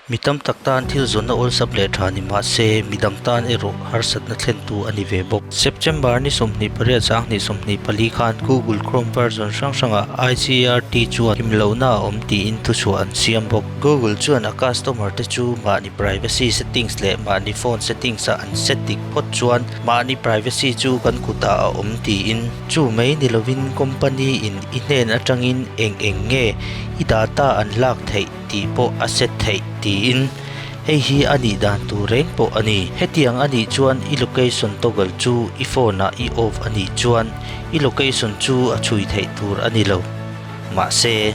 Mi tam tak tan thil zawnna awlsam leh tha ni mah se, mi dang tan erawh harsatna thlentu a ni ve bawk. September ni 28 2024 khan Google Chrome version hrang hrangah ICRT chuan himlohna a awm tiin thuchhuah an siam bawk. Google chuan a customer te chu mahni privacy settings leh mahni phone settings a an set dik phawt chuan mahni privacy chu kan kutah a awm tiin chu mai ni lovin company in i hnen atangin eng eng nge i data an lak theih tih pawh a set theih tiin hei hi a nih dan tur reng pawh a ni. Hetiang a nih chuan i location toggle chu i phone ah i off a nih chuan i location chu a chhui theih tur a ni lo. Mahse.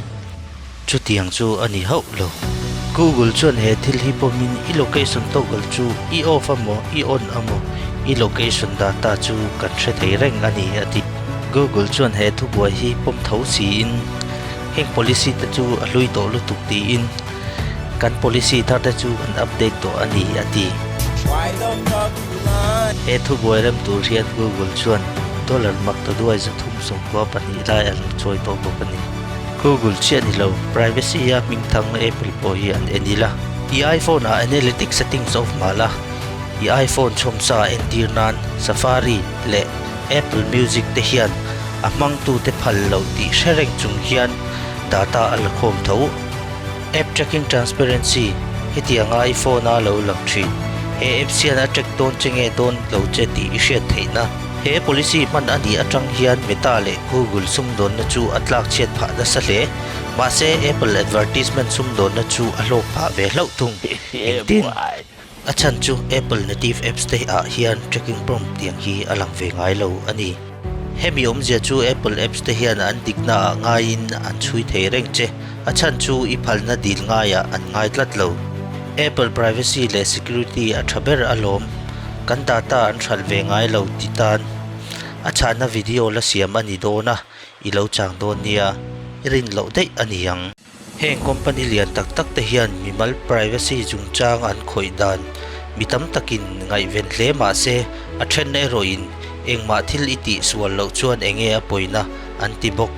Chutiang chu a ni hauh lo. Google chuan he thil hi pawmin i location toggle chu i off a maw i on a maw i location data chu kan hre thei reng a ni a ti. Google chuan he thubuai hi pawm tho siin heng policy te chu a hlui tawh lutuk tiin kan policy thar te chu kan update tawh a ni a ti. He thubuai rem tur hian Google chuan dollar mak ta duai 392 lai a lo chawi tawh bawk a ni. Google chiah ni lo, privacy a hming thang Apple pawh hi an en ila. I iPhone ah Analytics settings off mah la, i iPhone chhawmsa entir nan Safari leh Apple Music te hian a hmangtute phal loh tih hre reng chung hian data a la khawm tho. App Tracking Transparency, Hetianga i phone a lo lang thin. He apps hian a track dawn che nge dawn lo che tih i hriat theihna. He policy hman a nih atang hian Meta leh Google sumdawnna chu a tlak chhiat phah nasa hle. Mahse, Apple advertisement sumdawnna chu a hlawk phah ve hlauh thung. Engtin? A chhan chu Apple native apps te ah hian tracking prompt tiang hi a lang ve ngai lo a ni. Hemi awmzia chu Apple apps te hian an dikna ah ngaiin an chhui thei reng che. A chhan chu i phalna dil ngaiah an ngai tlat lo. Apple privacy leh security a tha ber alawm. Kan data an hralh ve ngai lo ti tan a chhahna video la siam a ni dawn a, i lo chang dawn nia, i rin loh daih a ni ang. Heng company lian tak tak te hian mimal privacy chungchang an khawih dan mi tam takin ngaihven hle mah se a then erawhin engmah thil i tih sual loh chuan enge a pawina an ti bawk.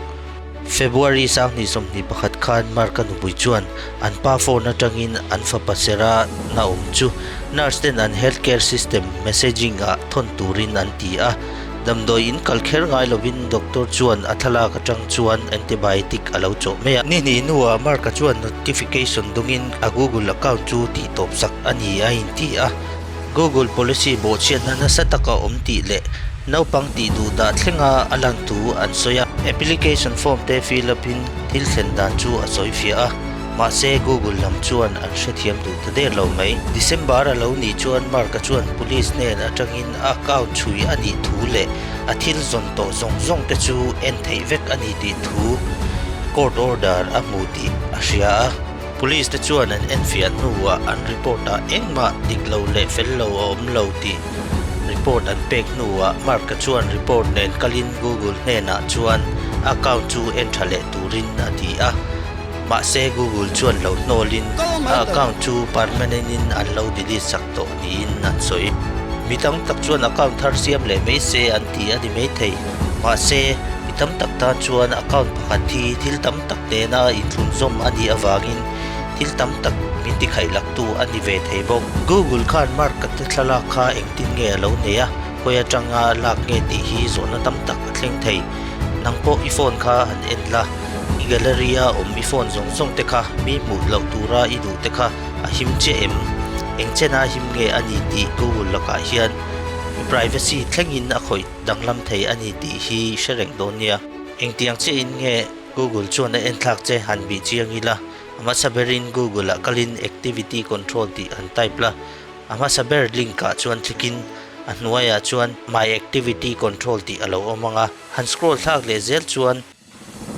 February 2021 khan Mark-a nupui chuan an pa phone atangin an fapa sera na awm chu nurse ten an health care system messaging ah thawn turin an ti a. Damdawi in kal kher ngai lovin doctor chuan a thlalak atang chuan antibiotic a lo chawh mai a. Ni hnih hnuah Mark-a chuan notification dawngin a Google account chu tih tawp sak a ni a inti a. Google policy bawhchhiatna nasa taka awm tih leh naupang tih duh dah thlenga a lan thu an sawi a. Application form te fill up in thil thlen dan chu a sawi fiah a, mahse Google lam chuan an hrethiam duh ta der lo mai. December a lo nih chuan Mark-a chuan police hnen atangin a account chhui a nih thu leh a thil zawn tawh zawng zawng te chu en theih vek a ni tih thu court order a hmu tih a hria a. Police te chuan an enfiah hnuah an report ah engmah dik lo leh fel lo a awm lo tih report an pek hnuah Mark-a chuan report nen kalin Google hnenah chuan a account chu en tha leh turin a ti a. Mahse Google chuan lo hnawlin a account chu permanent in an lo delete sak tawh niin an sawi. Mi tam tak chuan account thar siam leh mai se an ti a ni maithei. Mahse mi tam tak tan chuan account pakhat hi thil tam tak nena inthlunzawm a nih avangin thil tam tak min tikhaih laktu a ni ve thei bawk. Google khan Mark ka te thlalak kha engtin nge a lo nei a, khawi atanga lak nge tih hi zawhna tam tak a thleng thei. Nang pawh i phone kha han en la, i gallery a awm i phone zawng zawng te kha mi hmuh loh tura i duh te kha a him chiah em? Eng chena him nge a ni tih Google lakah hian i privacy thlengin a khawih danglam thei a ni tih hi hre reng dawn nia. Engtiang chiahin nge Google chuan a enthlak che han bih chiang ila, a hmasa berin Google ah kalin Activity Control tih han type la, a hmasa ber link ah chuan click in a hnuaiah chuan My Activity Control tih a lo awm ang a, han scroll thlak leh zel chuan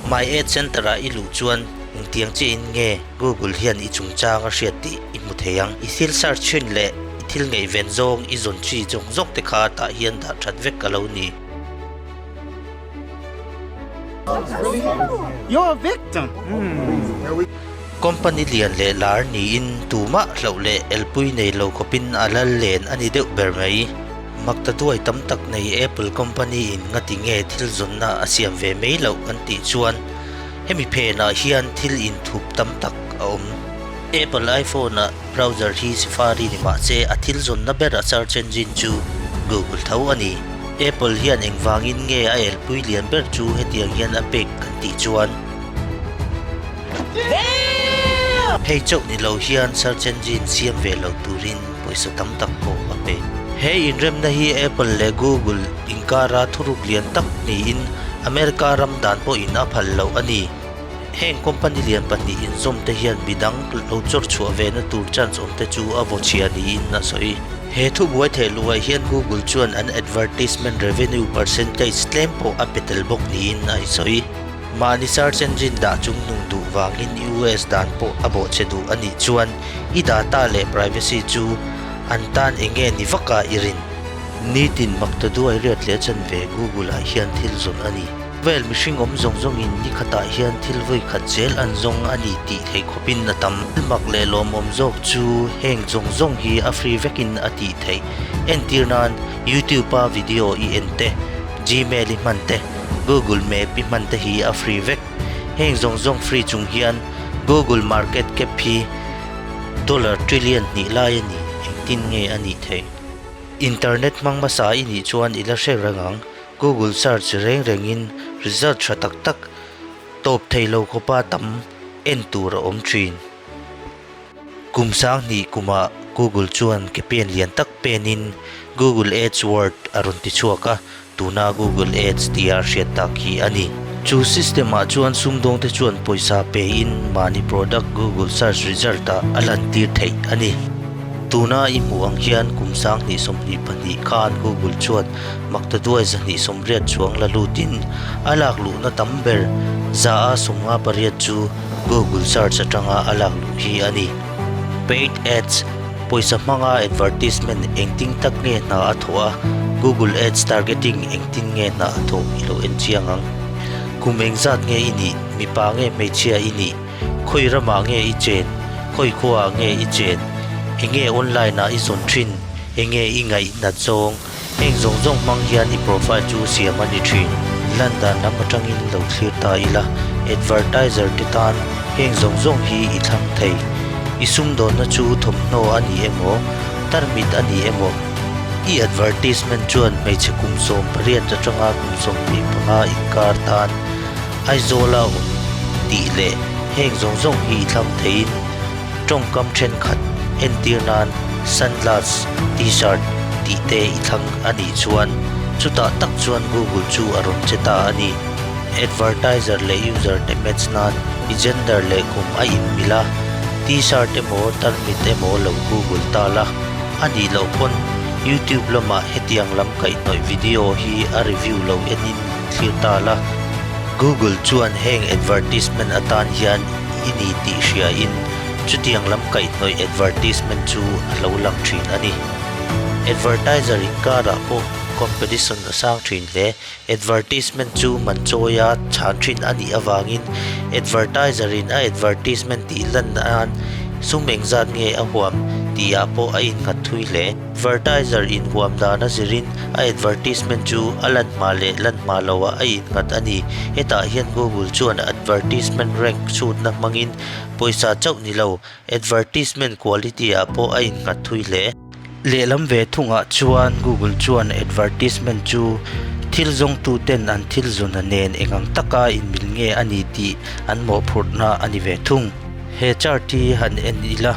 My Ad Center ah i luh chuan engtiang chiahin nge Google hian i chungchang a hriat tih i hmu thei ang. I thil search thin leh i thil ngaihven zawng i zawn chi zawng zawng te kha tah hian dah that vek a lo ni. You're a victim. Company lian leh lar niin tumah hlauh leh elpui nei lo khawpin a lal len a ni deuh ber mai. Makta duai tam tak nei Apple company in ngati nge thil zawnna a siam ve mai loh kan tih chuan hemi phenah hian thil inthup tam tak a awm. Apple iPhone a browser hi Safari ni mah se a thil zawnna ber a search engine chu Google tho a ni. Apple hian engvangin nge a elpui lian ber chu hetiang hian a pek kan tih chuan hei chauh ni lo hian search engine siam ve lo turin pawisa tam tak pawh a pe. He inremna hi Apple leh Google inkara thuruk lian tak niin America ram dan pawhin a phal loh a ni. Heng company lian pahnih inzawm te hian midang lo chawr chhuah ve na tur chance awm te chu a vaw chhia niin a sawi. He thubuai theih luhah hian Google chuan an advertisement revenue percentage tlem pawh a pe tel bawk niin a sawi. Mahni search engine dah chung nung duh vangin US dan pawh a bawhchhe duh a nih chuan i data leh privacy chu an tan eng nge ni vaka i rin? Nitin maktaduai riat leh chanve Google ah hian thil zawn a ni. Vel mihring awm zawng zawngin ni khatah hian thil vawi khat zel an zawng a ni tih theih khawpin a tam. Thil mak leh lawmawm zawk chu heng zawng zawng hi a free vekin a tih theih. Entir nan YouTube-a video i en te, Gmail i hman te, Google Map i hman te hi a free vek. Heng zawng zawng free chung hian Google Market Cap hi dollar trillion hnih lai a ni, engtin nge a nih theih? Internet hmang hmasa i nih chuan i la hre reng ang. Google search reng rengin result tha tak tak tawp thei lo khawpa tam en tur a awm thin. Kum sanghnih kumah Google chuan ke pen lian tak penin Google Ads Word a rawn ti chhuak a, tuna Google Ads tia hriat tak hi a ni. Chu system ah chuan sumdawngte chuan pawisa pein mahni product Google search result ah a lantir theih a ni. Tuna i hmuh ang hian kum 2022 khan Google chuan Maktaduai 280 chuang la lutin a lak luhna tam ber 158 chu Google search atanga a lak luh hi a ni. Paid ads, pawisa hmanga advertisement engtin tak nge hna a thawh a, Google Ads targeting engtin nge hna a thawh i lo en chiang ang. Kum engzat nge i nih, mipa nge hmeichhia i nih, khawi ramah nge i chen, khawi khuaah nge i chen, enge online ah i zawn thin, enge i ngaih nat zawng, Heng zawng zawng hmang hian i profile chu siam a ni thin. Lan dan lam atangin lo thlir ta ila, advertiser te tan heng zawng zawng hi i thlang thei. I sumdawnna chu thawmhnaw a ni emaw, tarmit a ni emaw, i advertisement chuan hmeichhe kum 18 atanga kum 25 inkar tan Aizawla awm tih leh heng zawng zawng hi i thlang theiin, Tawngkam thenkhat entir nan sunglass, t-shirt tih te i thlang a nih chuan chutah tak chuan Google chu a rawn che ta a ni. Advertiser leh user te match nan i gender leh kum a inmil a, t-shirt emaw tarmit emaw lo Google ta la, a nih loh pawn YouTube lamah hetiang lam kaihhnawih video hi a review lo enin thlir ta la. Google chuan heng advertisement atan hian i ni tih hriain chutiang lam kaihhnawih advertisement chu a lo lang thin a ni. Advertiser inkarah pawh competition a sang thin hle. Advertisement chu man chawia chhan thin a nih avangin advertiser in a advertisement tih lan nan sum engzat nge a huam tihah pawh a innghat thui hle. Advertiser inhuam dan a zirin a advertisement chu a lan hma leh lan hma loah a innghat a ni. Hetah hian Google chuan advertisement rank chhutna hmangin pawisa chauh ni lo, advertisement quality ah pawh a innghat thui hle. Lehlam ve thungah chuan Google chuan advertisement chu thil zawngtuten an thil zawna nen engang taka inmil nge a ni tih an mawhphurhna a ni ve thung. He chart hi han en ila,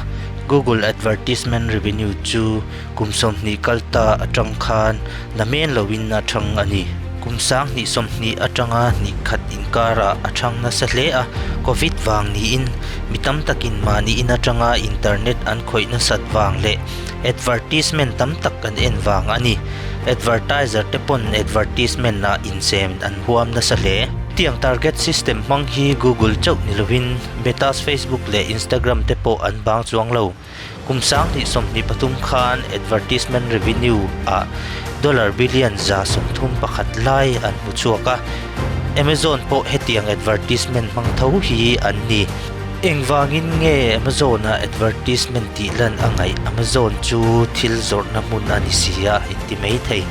Google advertisement revenue chu kum 20 kal ta atang khan na men loin a thang a ni. Kum 2020 atanga hnih khat inkarah a thang nasa hle a, Covid vang niin mi tam takin mahni in atanga internet an khawih nasat vang leh advertisement tam tak an en vang a ni. Advertiser te pawn advertisement ah insem an huam nasa hle. Tiang target system hmang hi Google chauh ni lovin Meta's Facebook leh Instagram te pawh an bang chuang lo. Kum 2023 khan advertisement revenue ah dollar billion 131 lai an hmu chhuak a, Amazon pawh hetiang advertisement hmang tho hi an ni. Engvangin nge Amazon ah advertisement tih lan a ngaih? Amazon chu thil zawrhna hmun a ni si a, inti mai thei.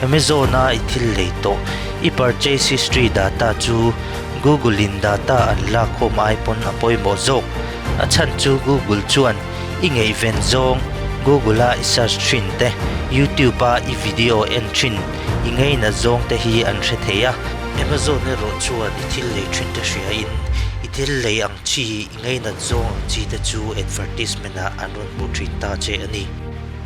Amazon a i thil lei tawh, i purchase history data chu Google in data an lak khawm ai pawn a pawimawh zawk. A chhan chu Google chuan i ngaihven zawng Google-a i search thin te, YouTube-a i video en thin i ngainat zawng te hi an hre thei a. Amazon erawh chuan i thil lei thin te hriain i thil lei ang chi i ngainat zawng ang chi te chu advertisement-ah an rawn hmuh thin ta che a ni.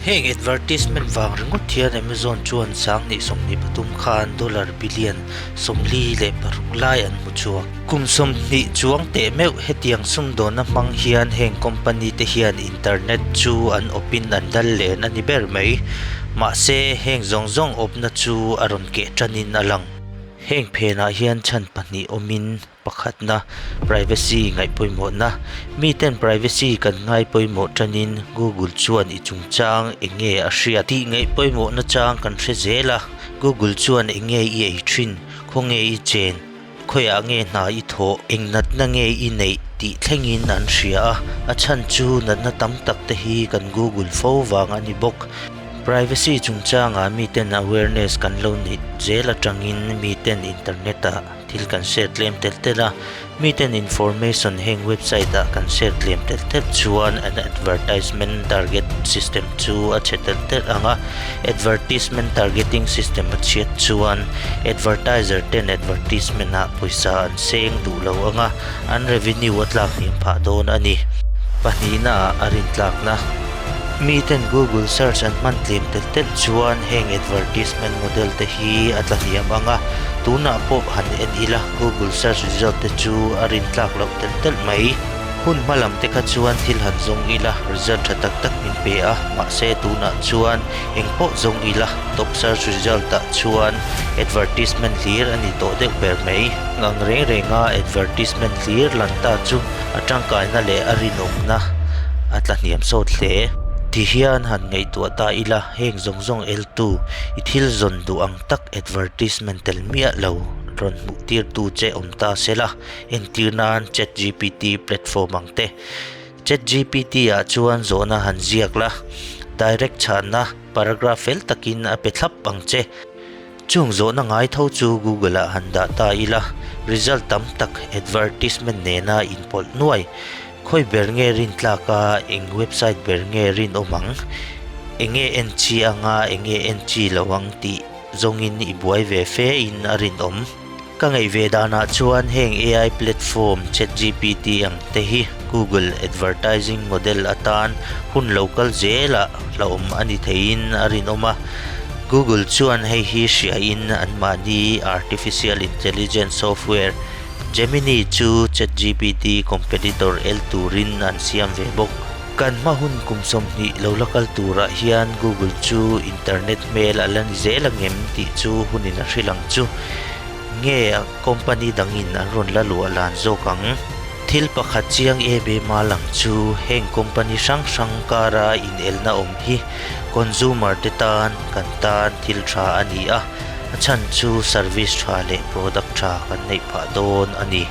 Heng advertisement vang ringawt hian Amazon chuan 2023 khan dollar billion 46 lai an hmu chhuak. Kum 20 chuang teh meuh hetiang sumdawnna hmang hian heng company te hian internet chu an awpin an dal len a ni ber mai. Mahse, heng zawng zawng awpna chu a rawn keh tanin a lang. Heng phenah hian chhan pahnih awmin Pakhatna, privacy ngaihpawimawhna. Miten privacy kan ngaipawimawh tanin Google chuan i chungchang eng nge a hriat tih ngaihpawimawhna chang kan hre zel a. Google chuan eng nge i ei thin, khawnge i chen, khawiah nge hna i thawh, eng natna nge i neih tih thlengin an hria a. A chhan chu natna tam tak te hi kan Google fo vang a ni bawk. Privacy chungchangah miten awareness kan lo neih zel atangin miten internet-ah Thil kan share tlem telh telh a, miten information heng website ah kan share tlem telh telh chuan an advertisement target system chu a chhe telh telh ang a, advertisement targeting system a chhiat chuan advertiser ten advertisement ah pawisa an seng duh lo ang a, an revenue a tlak hniam phah dawn a ni. Pahnihna ah a rintlakna. Miten Google search an hman tlem telh telh chuan heng advertisement model te hi a tla hniam ang a, tunah pawh han en ila Google search result te chu a rin tlak loh telh telh mai. Hun hma lam te kha chuan thil han zawng ila result tha tak tak min pe a, mahse tunah chuan eng pawh zawng ila top search result ah chuan advertisement hlir a ni tawh deuh ber mai. Ngang reng renga advertisement hlir lan ta chu a tangkaina leh a rinawmna a tla hniam sawt hle. Ti hian han ngaihtuah ta ila, heng zawng zawng eltu i thil zawn duh ang tak advertisement tel miah lo rawn hmuh tirtu che awm ta se la, entir nan ChatGPT platform ang te. ChatGPT ah chuan zawhna han ziak la, direct chhanna paragraph fel takin a pe thlap ang che. Chung zawhna ngai tho chu Google ah han dah ta ila, result tam tak advertisement nena inpawlh nuai. Khawi ber nge rin tlak a, eng website ber nge rinawm ang, enge en chi anga enge en chi lo ang tih zawngin i buai ve fe in a rinawm. Ka ngaih ve danah chuan heng AI platform ChatGPT ang te hi Google advertising model atan hun lo kal zelah hlauhawm a ni theiin a rinawm a. Google chuan hei hi hriain anmahni artificial intelligence software Gemini chu ChatGPT competitor el turin an siam ve bawk. Kan hma hun kum 20 lo la kal turah hian Google chu internet hmel a la ni zel angem tih chu hunin a hrilh ang chu. Nge company dangin an rawn la luah lan zawk ang? Thil pakhat chiang em em a lang chu heng company hrang hrang kara inelna awm hi consumer te tan kan tan thil tha a ni a, a chhan chu service tha leh product tha kan neih phah dawn a ni.